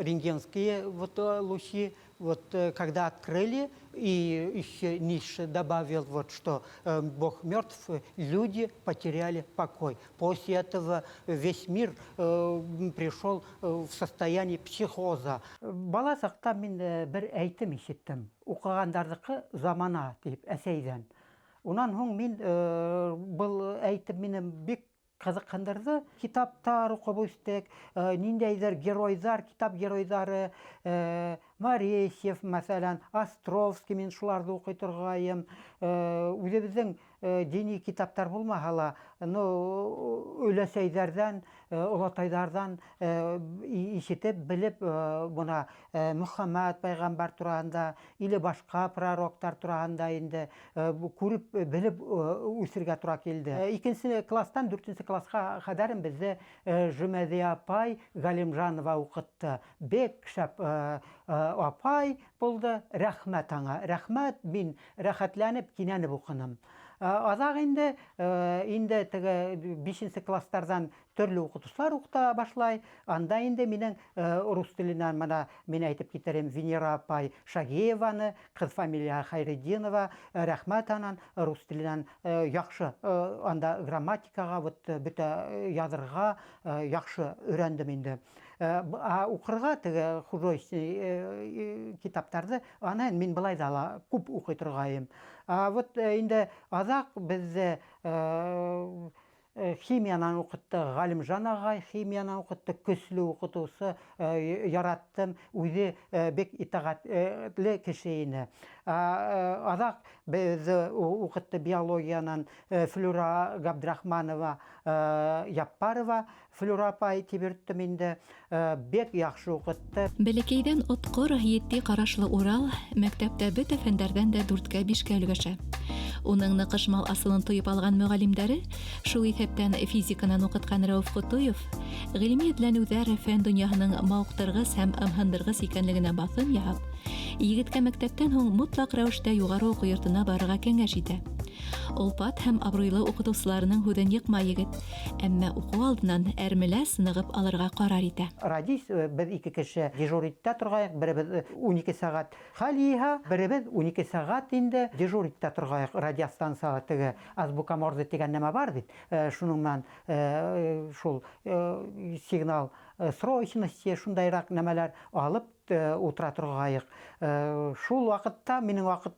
Рентгенские вот лучи, вот когда открыли, и еще Ницше добавил, вот, что Бог мертв, люди потеряли покой. После этого весь мир пришел в состояние психоза. Бала саҡта мин бер әйтем ишеттем. «Уҡығандарҙыҡы замана» тип әсәйҙән. Унан һуң мин был әйтем мине бик ҡыҙыҡһындырҙы. Китаптар уҡып үҫтек, ниндәйҙер геройҙар, китап геройҙары, Маресьев, мәҫәлән, Островский, мин шуларҙы уҡый торғайым. Үҙебеҙҙең дини китаптар булмаһа ла, ну, өләсәйҙәрҙән, олатайҙарҙан ишетеп, белеп, бына Мөхәммәт пәйғәмбәр тураһында или башҡа пророктар тураһында инде күреп, белеп үҫергә тура килде. Икенсе класстан дүртенсе класҡа ҡәҙәрем беҙҙе Жөмәҙи апай Ғалимжанова уҡытты. Бик шәп апай булды, рәхмәт аңа, рәхмәт, мин рәхәтләнеп, кинәнеп уҡыным. Аҙаҡ инде теге бишенсе класстарҙан төрлө уҡытыусылар уҡыта башлай. Анда инде минең рус теленән бына мин әйтеп китерем Венера апай Шагиеваны, ҡыҙ фамилияһы Хайретдинова, рәхмәт анан рус теленән яҡшы анда грамматикаға, вот бөтә яҙырға яҡшы өйрәндем инде. Ә уҡырға теге художественный китаптарҙы аны мин былай ҙа ла күп уҡый торғайым. А вот инде аҙаҡ беҙҙе химиянан уҡытты Ғалимжан ағай, химиянан уҡытты, көслө уҡытыусы, яраттым, үҙе бик итәғәтле кеше ине. Аҙаҡ беҙҙе уҡытты биологиянан Флюра Габдрахманова Яппарова, Флюра апай тип йөрөттөм инде, бик яҡшы уҡытты. Бәләкәйҙән отҡор, етди ҡарашлы Урал мәктәптә бөтә фәндәрҙән дә дүрткә, бишкә өлгәшә. Уның ныҡышмал асылын тойоп алған мөғәллимдәре, шул иҫәптән физиканан уҡытҡан Рәүеф Ҡотоев, ғилми эҙләнеүҙәр фән донъяһының мауыҡтырғыс һәм ымһындырғыс икәнлегенә баҫым яһап, егеткә мәктәптән һуң мотлаҡ рәүештә юғары уҡыу йортона барырға кәңәш итә. Олпат һәм абруйлы уҡытыусыларының һүҙен йыҡмай егет, әммә уҡыу алдынан әрмелә сынығып алырға ҡарар итә. Радист, беҙ ике кеше дежур итә торғайыҡ, беребеҙ 12 сәғәт хәл йыйһа, беребеҙ 12 сәғәт инде дежур итә торғайыҡ. Радиостанция теге азбука Морзе тигән нәмә бар бит, шуның менән шул сигнал срочности шундайыраҡ нәмәләр алып утыра торғайыҡ. Шул ваҡытта минең ваҡыт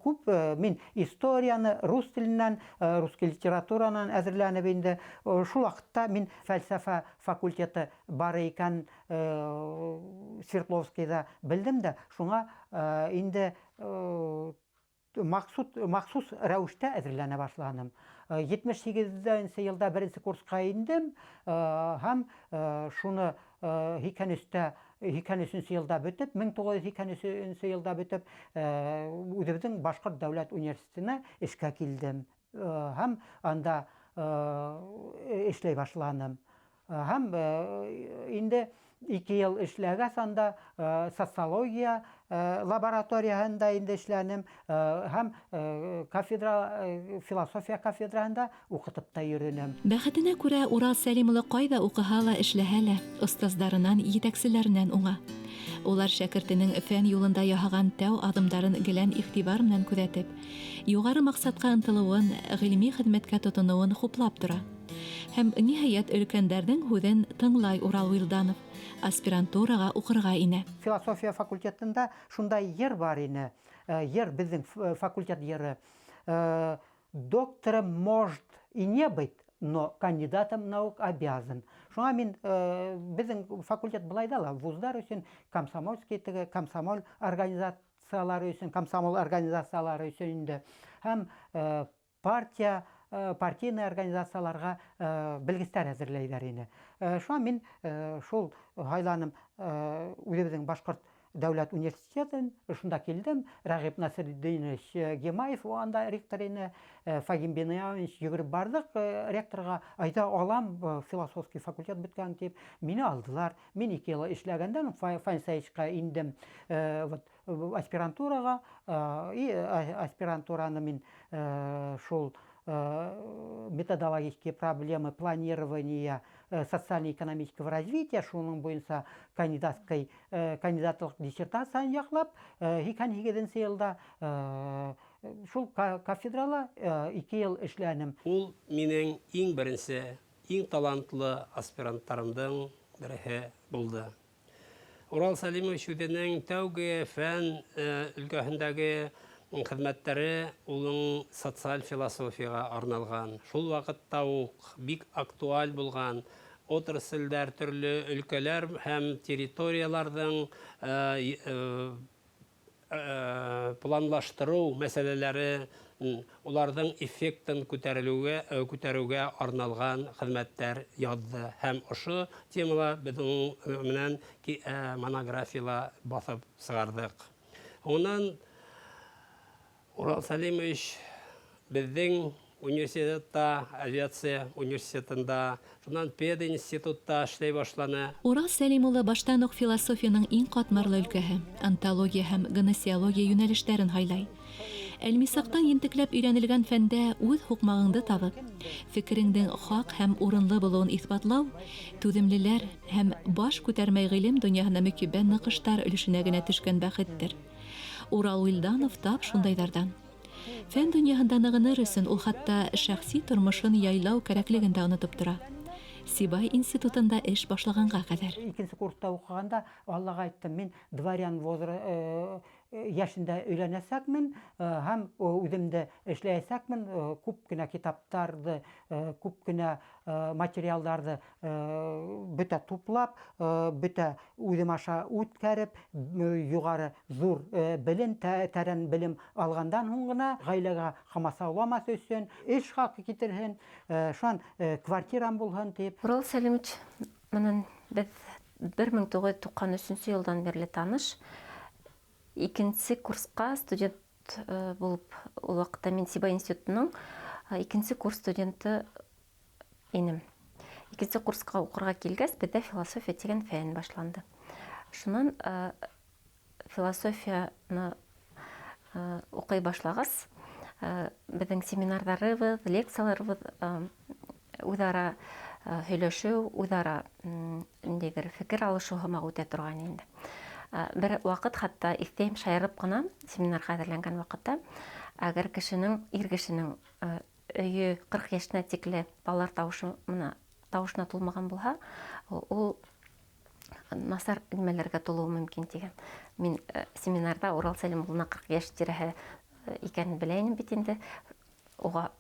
күп, мин историяны рус теленән, русский литературанан әҙерләнеп инде, шул ваҡытта мин фәлсәфә факультеты бар икән Свердловскийҙа белдем дә, шуңа инде махсус рәүештә әҙерләнә башланым. 78-нсе йылда беренсе курсҡа индем, һәм шуны 83-сө йылда бөтөп, 1983-сө йылда бөтөп, үҙебеҙҙең Башҡорт дәүләт университетына эшкә килдем. Һәм анда эшләй башланым. Һәм инде 2 йыл эшләгәс анда социология лабораторияһында инде эшләнем, һәм кафедра, философия кафедраһында уҡытып та йөрөнөм. Бәхетенә күрә, Урал Сәлим улы ҡайҙа уҡыһа ла, эшләһә лә, остаздарынан, етәкселәренән уңа. Улар шәкертенең фән юлында яһаған тәү аҙымдарын гелән иғтибар менән күҙәтеп, юғары маҡсатҡа ынтылыуын, ғилми хеҙмәткә тотоноуын хуплап тора. Һәм ниһайәт өлкәндәрҙең һүҙен тыңлай Урал Вилданов, аспирантураға уҡырға инә. Философия факультетында шундай йыр бар ине. Йыр, беҙҙең факультет йыры. Доктором может и не быть, но кандидатом наук обязан. Шуңа мин, беҙҙең факультет былай да ла, вуздар өсөн, комсомольский теге, комсомол организациялары өсөн, комсомол организациялары өсөн инде. Һәм партия, партийный организацияларға белгестәр әҙерләйҙәр ине. Шуңа мин шул һайланым, үҙебеҙҙең Башҡорт дәүләт университетын, шунда килдем. Рәғип Насретдинович Гимаев анда ректор ине, Фагим Биньяминович йүгереп барҙыҡ ректорға, айҙа алам, философский факультет бөткән тип, мине алдылар. Мин 2 йыл эшләгәндән Фанис Саидовичҡа индем, вот, аспирантураға, и аспирантураны мин шул Методологические проблемы планирования социально-экономического развития, шуның буйынса кандидатской кандидатлыҡ диссертацияһын яҡлап, 88-нсе йылда шул кафедрала 2 йыл эшләнем. Ул минең иң беренсе, иң талантлы аспиранттарымдың береһе булды. Урал Сәлимович үҙенең тәүге фән өлкәһендәге хеҙмәттәре уның социаль философияға арналған. Шул ваҡытта уҡ бик актуаль булған отрасльдәр, төрлө өлкәләр һәм территорияларҙың планлаштырыу мәсьәләләре, уларҙың эффектын күтәреүгә арналған хеҙмәттәр яҙҙы. Һәм ошо темала беҙ уның менән монографияла баҫып сығарҙыҡ. Унан Урал Сәлимович беҙҙең университетта, авиация университетында, шунан пединститутта эшләй башланы. Урал Сәлим улы баштан уҡ философияның иң ҡатмарлы өлкәһе онтология һәм гносеология йүнәлештәрен һайлай. Әлмисаҡтан ентекләп өйрәнелгән фәндә үҙ һуҡмағыңды табып, фекереңдең хаҡ һәм урынлы булыуын иҫбатлау түҙемлеләр һәм баш күтәрмәй ғилем донъяһына мөкиббән ныҡыштар өлөшөнә генә төшкән бәхеттер. Урал Вилданов тап шундайҙарҙан. Фән донъяһында нығыныр өсөн ул хатта шәхси тормошон яйлау кәрәклеген дә онотоп тора. Сибай институтында эш башлағанға ҡәҙәр. Икенсе курста уҡығанда Аллаға әйттем, мин дворян йәшендә өйләнәсәкмен һәм үҙемде эшләйәсәкмен, күп кенә китаптарҙы, күп кенә материалдарҙы бөтә туплап, бөтә үҙем аша үткәреп, юғары ҙур белем, тәрән белем алғандан һуң ғына ғаиләгә ҡамасауламаҫ өсөн эш хаҡы китерһен, шунан квартирам булһын тип. Урал Сәлимович менән беҙ 1993 йылдан бирле таныш. Икенсе курсҡа студент булып, ул ваҡытта мин Сибай институтының икенсе курс студенты инем. Икенсе курсҡа уҡырға килгәс, беҙҙә философия тигән фән башланды. Шунан философияны уҡый башлағас, беҙҙең семинарҙарыбыҙ, лекцияларыбыҙ үҙ-ара һөйләшеү, үҙ-ара ниндәйҙер фекер алышыу һымаҡ үтә торған инде. Бер ваҡыт хатта иҫтәйем, шаярып ҡына семинарға әҙерләнгән ваҡытта, әгәр кешенең, ир кешенең өйө 40 йәшенә тикле балалар тауышына тулмаған булһа, ул насар нимәләргә тулыуы мөмкин тигән. Мин семинарҙа Урал Сәлим улына 40 йәш тирәһе икәнен белә инем бит инде. Уға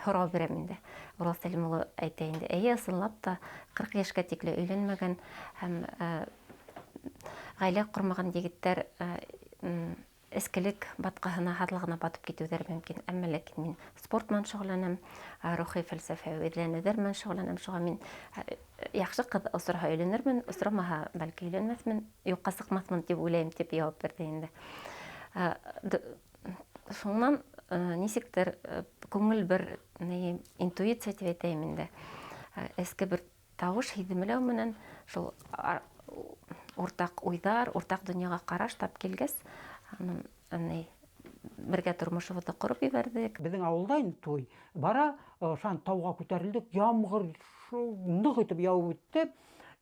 һорау бирәм инде. Урал Сәлим улы әйтә инде, эйе, ысынлап та 40 йәшкә тикле өйләнмәгән һәм ғаилә ҡормаған егеттәр эскелек батҡаһына, һаҙлығына батып китеүҙәре мөмкин. Әммә ләкин мин спорт менән шөғөлләнәм, рухи фәлсәфә эҙләнеүҙәр менән шөғөлләнәм. Шуға мин яҡшы ҡыҙ осраһа өйләнермен, осрамаһа бәлки өйләнмәҫмен, юҡҡа сыҡмаҫмын тип уйлайым, тип яуап бирҙе инде. Шунан нисектер күңел бер интуиция тип әйтәйем инде. Эске бер тауыш һиҙемләү менән шул уртаҡ уйҙар, уртаҡ донъяға ҡараш тап килгәс, бергә тормошобоҙҙо ҡороп ебәрҙек. Беҙҙең ауылда инде туй бара, шунан тауға күтәрелдек, ямғыр ныҡ итеп яуып үтте.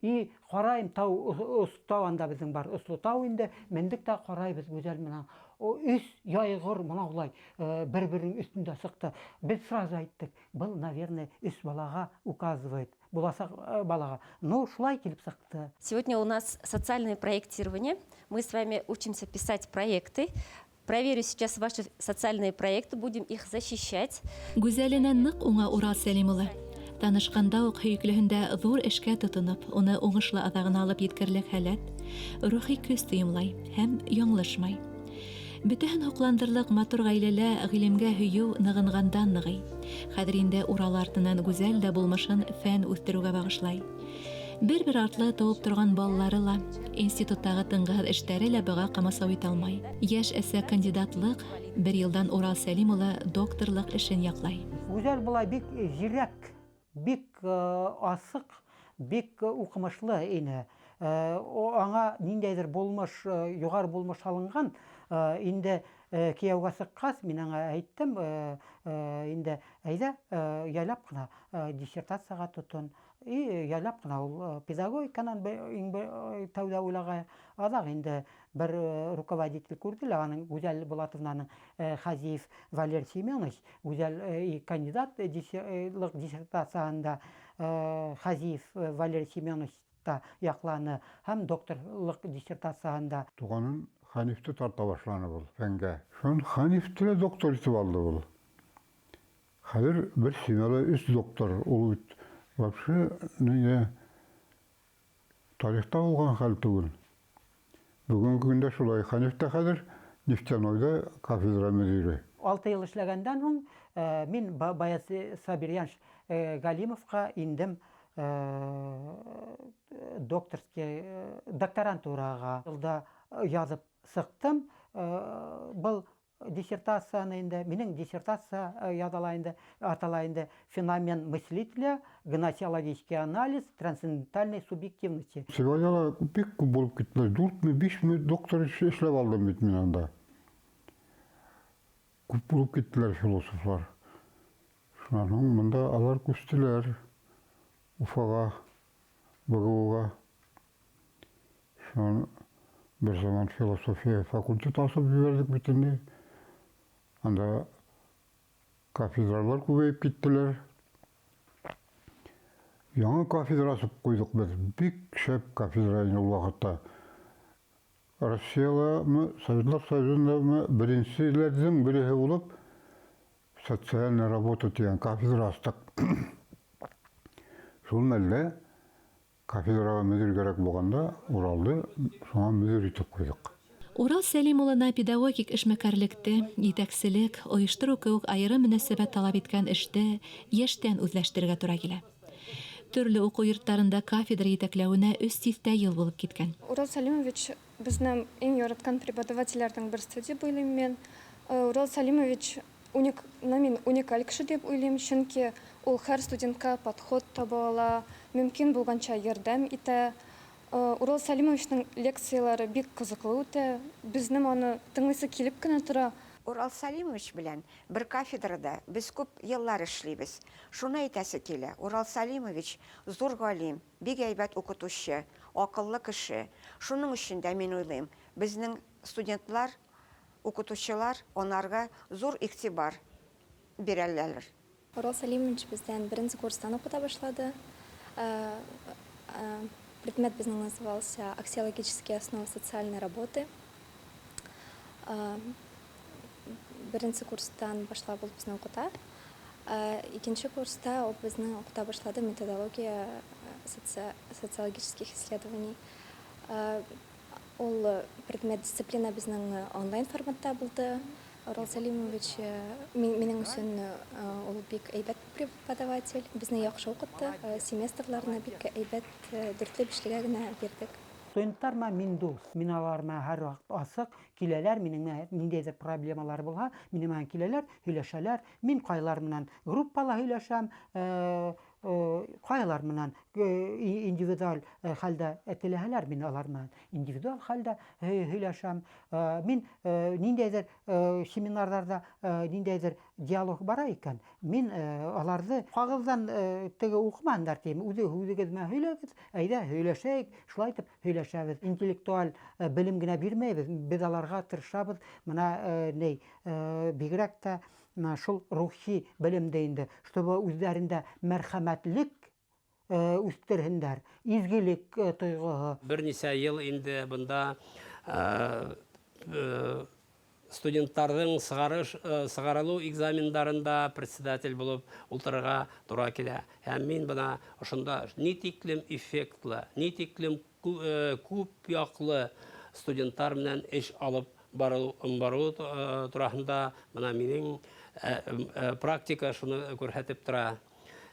И ҡарайым, тау анда беҙҙең бар, осло тау инде, мендек тә ҡарайбыҙ Гүзәл менән. О, өс яйғыр мына улай, бер-беренең өҫтөндә сыҡты. Беҙ сразу әйттек, был, наверное, өс балаға указывает, буласаҡ балаға. Ну, шулай килеп сыҡты. Сегодня у нас социальное проектирование. Мы с вами учимся писать проекты. Проверю сейчас ваши социальные проекты, будем их защищать. Гүзәленә ныҡ уңа Урал Сәлим улы. Танышҡанда уҡ һөйөклөһөндә ҙур эшкә тотоноп, уны уңышлы аҙағына алып еткерлек һәләт, рухи көс тойомлай һәм яңылышмай. Бөтәһен һоҡландырлыҡ матур ғаиләлә ғилемгә һөйөү нығынғандан нығый. Хәҙер инде Урал артынан Гүзәл дә булмышын фән үҫтереүгә бағышлай. Бер-бер артлы тыуып торған балалары ла, институттағы тынғыһыҙ эштәре лә быға ҡамасау итә алмай. Йәш әсә кандидатлыҡ, бер йылдан Урал Сәлим улы докторлыҡ эшен яҡлай. Гүзәл былай бик зирәк, бик асыҡ, бик уҡымышлы ине. Аңа ниндәйҙер булмыш, юғары булмыш алынған, инде Кейәүгә сыҡҡас, мин аңа әйттем, инде әйҙә, яйлап ҡына диссертацияға тотон. И яйлап ҡына ул педагогиканан иң тәүҙә уйлаған, аҙаҡ инде бер руководитель күрҙе лә, аның Гүзәл Булатовнаның Хазиев Валерий Семенович, Гүзәл кандидат диссертацияһында Хазиев Валерий Семенович та яҡланы һәм докторлыҡ диссертацияһында. Туғанын Хәнифте тарта башланы был фәнгә. Шунан Хәнифте лә доктор итеп алды был. Хәҙер бер семьяла өс доктор. Ул бит вообще нигә тарихта булған хәл түгел. Бөгөнгө көндә шулай. Хәниф тә хәҙер нефтянойҙа кафедра мөдире. 6 йыл эшләгәндән һуң мин Баяз Сабирьянович Галимовҡа индем докторский докторантураға. Йылда яҙып сыҡтым. Был диссертацияны инде, минең диссертация яҙыла инде, атала инде «Феномен мыслителя, гносеологический анализ трансцендентальной субъективности». Сегодня бик күп булып киттеләр. 4-ме, 5-ме доктор эшләп алдым бит мин анда. Күп булып киттеләр философлар. Шуннан һуң монда алар күстеләр Уфаға, БГУға. Шунан бер заман философия факультеты асып ебәрҙек бит инде. Анда кафедралар күбәйеп киттеләр. Яңы кафедра асып ҡуйҙыҡ беҙ. Бик шәп кафедра ине ул ваҡытта. Россияламы, Советлар Союзындамы беренселәрҙең береһе булып социальная работа тигән кафедра астыҡ. Шул мәлдә кафедраға мөдир кәрәк булғанда Уралды шуңа мөдир итеп ҡуйҙыҡ. Урал Сәлим улына педагогик эшмәкәрлекте, етәкселек, ойоштороу кеүек айырым мөнәсәбәт талап иткән эште йәштән үҙләштерергә тура килә. Төрлө уҡыу йорттарында кафедра етәкләүенә өс тиҫтә йыл булып киткән. Урал Салимович безнең иң яраткан преподавательләрнең берсе дип уйлыйм мин. Урал Салимович мин уникаль кеше дип уйлыйм, чөнки ул һәр студентка подход таба ала, мөмкин булганча ярдәм итә. Урал Салимовичның лекциялары бик кызыклы үтә, безнең аны тыңлыйсы килеп кенә тора. Урал Салимович белән бер кафедрада без күп еллар эшлибез. Шуны әйтәсе килә, Урал Салимович зур галим, бик әйбәт укытучы, акыллы кеше. Шуның өчен дә мин уйлыйм, безнең студентлар, укытучылар анарга зур игътибар бирәләр. Урал Салимович бездән беренче курстан укыта башлады. Предмет безнең назывался «Аксиологические основы социальной работы». Беренче курстан башлап ул безне укыта. Икенче курста ул безне укыта башлады методология социологических исследований. Ул предмет дисциплина безнең онлайн форматта булды. Урал Салимович минең өсөн ул бик әйбәт преподаватель, безне яхшы укытты. Семестрларны бик әйбәт дүртле бишлегә генә бирдек. Студенттар ма мин дус, мин алар ма һәр ваҡыт асыҡ киләләр, минең менән ниндәйҙер проблемалар булһа, минең менән киләләр, һөйләшәләр. Мин ҡайһылар менән группала һөйләшәм, ҡайһылар менән индивидуаль хәлдә теләһәләр, мин алар менән индивидуаль хәлдә һөйләшәм. Мин ниндәйҙер семинарҙарҙа ниндәйҙер диалог бара икән, мин аларҙы ҡағыҙҙан теге уҡымандар тием, үҙегеҙ менән һөйләгеҙ, әйҙә һөйләшәйек, шулай итеп һөйләшәбеҙ. Интеллектуаль белем генә бирмәйбеҙ, беҙ аларға тырышабыҙ, бына ней бигерәк тә бына шул рухи белемде инде, чтобы үҙҙәрендә мәрхәмәтлек үҫтерһендәр, изгелек тойғоһо. Бер нисә йыл инде бында студенттарҙың сығарылыу экзамендарында председатель булып ултырырға тура килә. Һәм мин бына ошонда ни тиклем эффектлы, ни тиклем күп яҡлы студенттар менән эш алып барыу тураһында бына минең практика шуны күрһәтеп тора.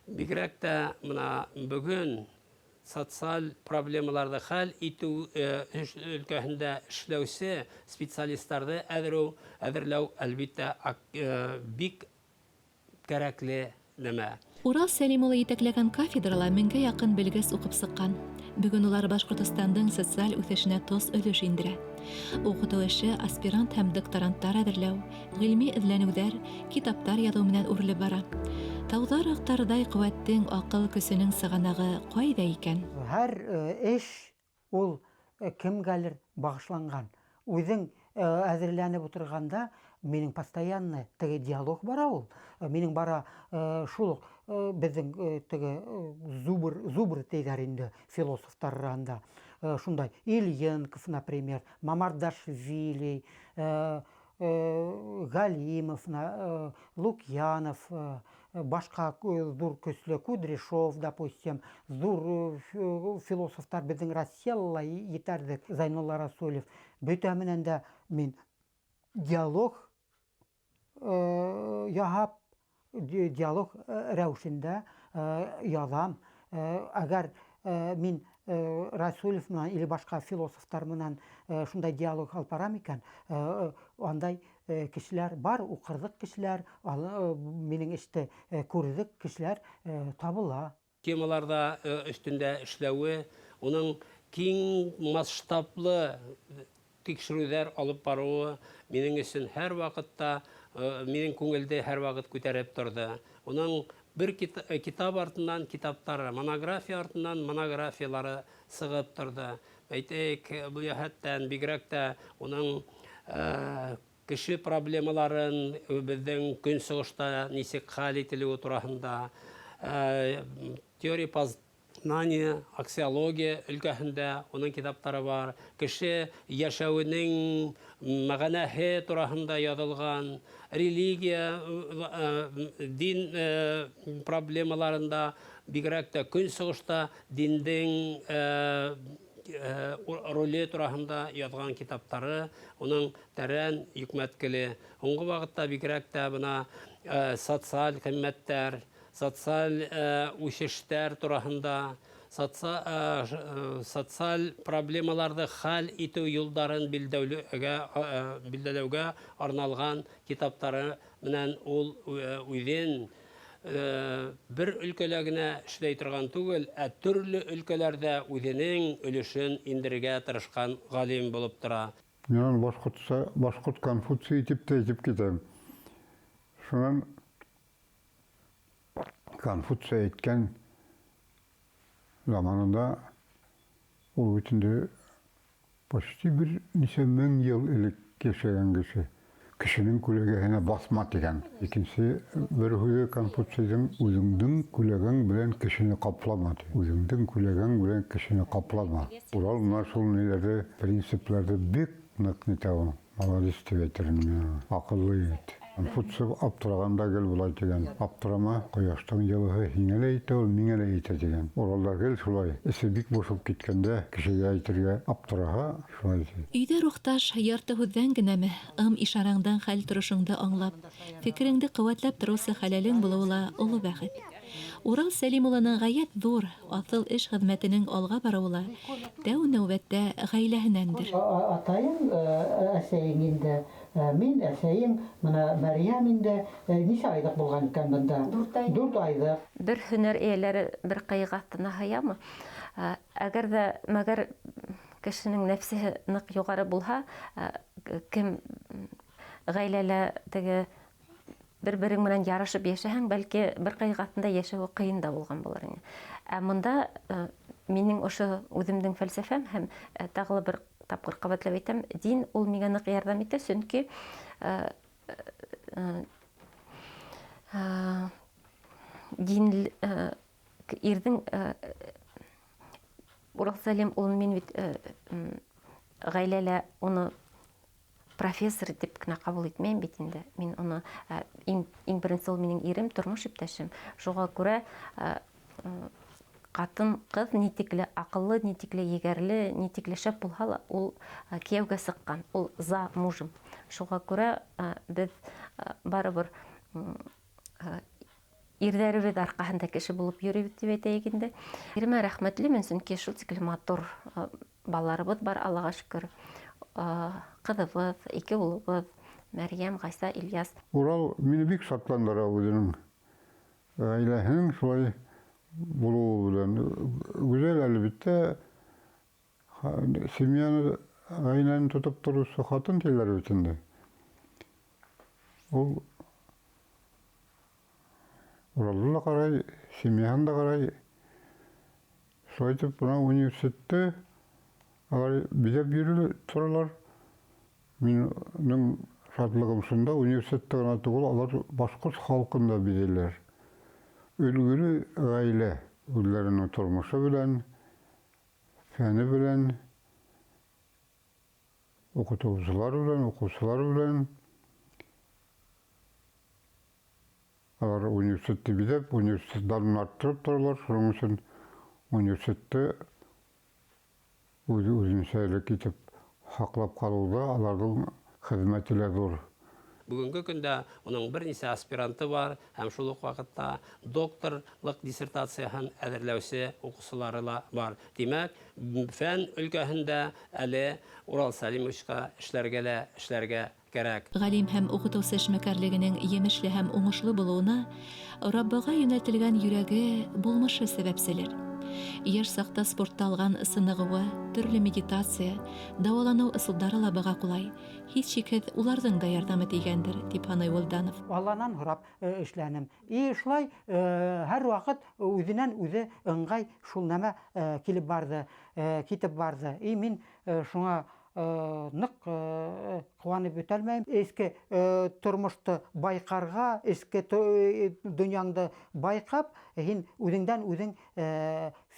Бигерәк тә бына бөгөн социаль проблемаларҙы хәл итеү өлкәһендә эшләүсе специалисттарҙы әҙерләү әлбиттә бик кәрәкле нәмә. Урал Сәлим улы етәкләгән кафедрала меңгә яҡын белгес уҡып сыҡҡан. Бөгөн улар Башҡортостандың социаль үҫешенә тос өлөш индерә. Уҡытыу эше аспирант һәм докторанттар әҙерләү, ғилми эҙләнеүҙәр, китаптар яҙыу менән үрелеп бара. Тауҙар аҡтарҙай ҡеүәттең, аҡыл көсөнөң сығанағы ҡайҙа икән? Һәр эш ул кемгәлер бағышланған. Үҙең әҙерләнеп ултырғанда минең постоянно теге диалог бара ул. Минең бара шул уҡ беҙҙең теге зубр, зубр тейҙәр инде философтар араһында. Шундай Ильенков, например, Мамардашвили, Галимов, Лукьянов, башҡа ҙур көслө Кудряшов, допустим, ҙур философтар беҙҙең Россияла ла етәрлек, Зайнулла Расулев. Бөтә менән дә мин диалог яһап, диалог рәүешендә яҙам. Әгәр мин Расулев менән или башҡа философтар менән шундай диалог алып барам икән, андай кешеләр бар, уҡырҙыҡ кешеләр, минең эште күрҙек кешеләр табыла. Темаларҙа өҫтөндә эшләүе, уның киң масштаблы тикшереүҙәр алып барыуы минең өсөн һәр ваҡытта, минең күңелде һәр ваҡыт күтәреп торҙо. Уның бер китап артынан китаптары, монография артынан монографиялары сығып торҙо. Әйтәйек, был йәһәттән бигерәк тә уның кеше проблемаларын беҙҙең көнсығышта нисек хәл ителеүе тураһында, теория познания, аксиология өлкәһендә уның китаптары бар. Кеше йәшәүенең мәғәнәһе тураһында яҙылған, религия, дин проблемаларында, бигерәк тә көнсығышта диндең роле тураһында яҙған китаптары уның тәрән йөкмәткеле. Һуңғы ваҡытта бигерәк тә бына социаль ҡиммәттәр, социаль үҫештәр тураһында, социаль проблемаларҙы хәл итеү юлдарын билдәләүгә арналған китаптары менән ул үҙен бер өлкәлә генә эшләй торған түгел, ә төрлө өлкәләрҙә үҙенең өлөшөн индерергә тырышҡан ғалим булып тора. Мин аны башҡорт Конфуций тип тә әйтеп китәм. Шунан Конфуций әйткән заманында ул бит инде почти бер нисә мең йыл элек йәшәгән кеше. Кешенең күләгәһенә баҫма тигән. Икенсе бер һүҙе Конфуцийҙың: үҙеңдең күләгәң белән кешене ҡаплама ти. Үҙеңдең күләгәң белән кешене ҡаплама. Урал менә шул ниләрҙе, принципларҙы бик ныҡ нитә ул. Молодец тип әйтер инем мин аңа. Аҡыллы егет. Конфуций аптырағанда гел былай тигән: аптырама, ҡояштың йылыһы һиңә лә етә ул, миңә лә етә тигән. Уралда гел шулай, эсе бик бошоп киткәндә кешегә әйтергә аптыраһа, шулай ти. Өйҙә рухташ ярты һүҙҙән генәме, ым-ишараңдан хәл торошоңдо аңлап, фекереңде ҡеүәтләп тороусы хәләлең булыуы ла оло бәхет. Урал Сәлим улының ғәйәт ҙур, аҫыл эш хеҙмәтенең алға барыуы ла тәү нәүбәттә ғаиләһенәндер. Атайың, әсәйең инде, мин әсәйең, бына Мәрйәм инде, нисә айлыҡ булған икән бында? Дүрт айлыҡ. 4 айлыҡ. Бер һөнәр эйәләре бер ҡыйыҡ аҫтына һыямы? Әгәр ҙә мәгәр кешенең нәфсеһе ныҡ юғары булһа, кем ғаиләлә теге бер-берең менән ярышып йәшәһәң, бәлки бер ҡыйыҡ аҫтында йәшәүе ҡыйын да булған булыр ине. Ә мында минең ошо үҙемдең фәлсәфәм һәм тағы ла бер тапҡыр ҡабатлап әйтәм, дин ул миңә ныҡ ярҙам итә, сөнки дин ирҙең Урал Сәлим улын мин бит ғаиләлә уны профессор тип кенә ҡабул итмәйем бит инде. Мин уны иң беренсе ул минең ирем, тормош иптәшем. Шуға күрә ҡатын-ҡыҙ ни тикле аҡыллы, ни тикле егәрле, ни тикле шәп булһа ла, ул кейәүгә сыҡҡан, ул за мужем. Шуға күрә беҙ барыбер ирҙәребеҙ арҡаһында кеше булып йөрөйбөҙ тип әйтәйек инде. Иремә рәхмәтлемен, сөнки шул тикле матур балаларыбыҙ бар, Аллаға шөкөр. Ҡыҙыбыҙ, ике улыбыҙ, Мәрйәм, Ғайса, Ильяс. Урал мине бик шатландыра үҙенең ғаиләһенең шулай булыуы белән. Гүзәл, әлбиттә, семьяны Гаиләне тотып торучы хатын тиләр бит инде. Ул Уралны да карай, семьяһын да карай. Шулай итеп, менә университетты алар бизәп йөри торалар. Минем шатлыгым шунда, университетта гына түгел, алар башкорт халкын да бизиләр. Өлгеле гаилә үзләренең тормышы белән, фәне белән, укытучылар белән, укучылар белән. Алар университетны бизәп, университет данын арттырып торалар. Шуның өчен университетты үз үзенчәлек итеп саклап калуда аларның хезмәте лә зур. Бүгенге көндә уның берничә аспиранты бар һәм шул ук вакытта докторлык диссертацияһен әзерләүче укучылары ла бар. Димәк, фән өлкәһендә әле Урал Сәлимовичка эшләргә лә эшләргә кәрәк. Галим һәм укытучы эшмәкәрлегенең емешле һәм уңышлы булуына Раббыга юнәлтелгән йөрәге, булмышы сәбәпчелер. Яшь сакта спортта алган сыныгуы, төрле медитация, дәвалану ысулдары ла быга кулай. Һичшикһез, уларҙың да ярҙамы тейгәндер, тип һанай Вилданов. Алланан һорап эшләнем. И шулай һәрвакыт үзеннән-үзе ыңгай шул нәмә килеп барды, китеп барды. И мин шуңа нык куанып бетәлмәйм. Эчке тормышты байкарга, эчке дөньяңды байкап, һин үзеңдән-үзең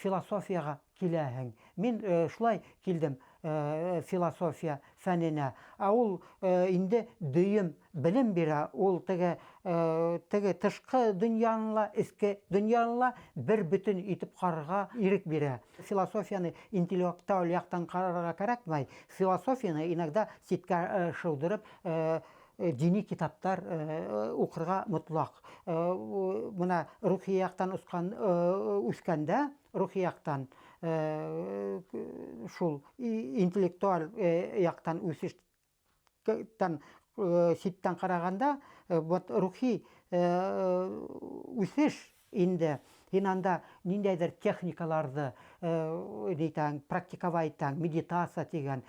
философиягә киләһең. Мин шулай килдем философия фәненә. Ә ул инде дөем белем бирә, ул теге теге тышкы дөньяны ла, эчке дөньяны ла бер бөтен итеп карарга ирек бирә. Философияне интеллектуаль яктан карарга кәрәкмәй. Философияне иногда читкә шылдырып, дини китаптар укырга мотлак. Менә рухи яктан үскәндә, рухи яктан шул интеллектуаль яктан үсештән читтән караганда, вот рухи үсеш инде һин анда ниндәйдер техникаларҙы нитәң, практиковать итәң, медитация тигән,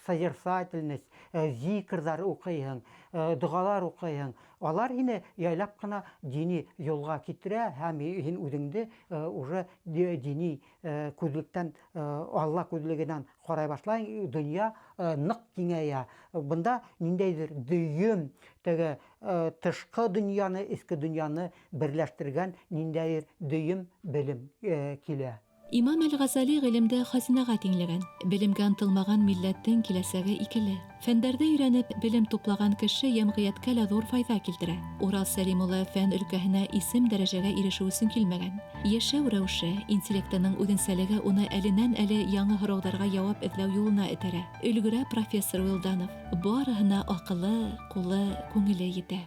созерцательность, зикрҙар уҡыйһың, доғалар уҡыйһың. Алар һине яйлап ҡына дини юлға китерә һәм һин үҙеңде уже дини күҙлектән, Алла күҙлегенән ҡарай башлайһың, донъя ныҡ киңәйә. Бында ниндәйҙер дөйөм, теге тышҡы донъяны, эске донъяны берләштергән ниндәйҙер дөйөм белем килә. Имам әл-Ғазали ғилемде хазинаға тиңләгән. Белемгә ынтылмаған милләттең киләсәге икеле. Фәндәрҙе өйрәнеп, белем туплаган кеше йәмғиәткә лә ҙур файҙа килтерә. Урал Сәлим улы фән өлкәһенә исем дәрәжәгә ирешеү өсөн килмәгән. Йәшәү рәүеше, интеллектының үҙенсәлеге уны әленән-әле яңы һорауҙарға яуап эҙләү юлына этәрә. Өлгөрә профессор Вилданов. Барыһына аҡылы, ҡулы, күңеле етә.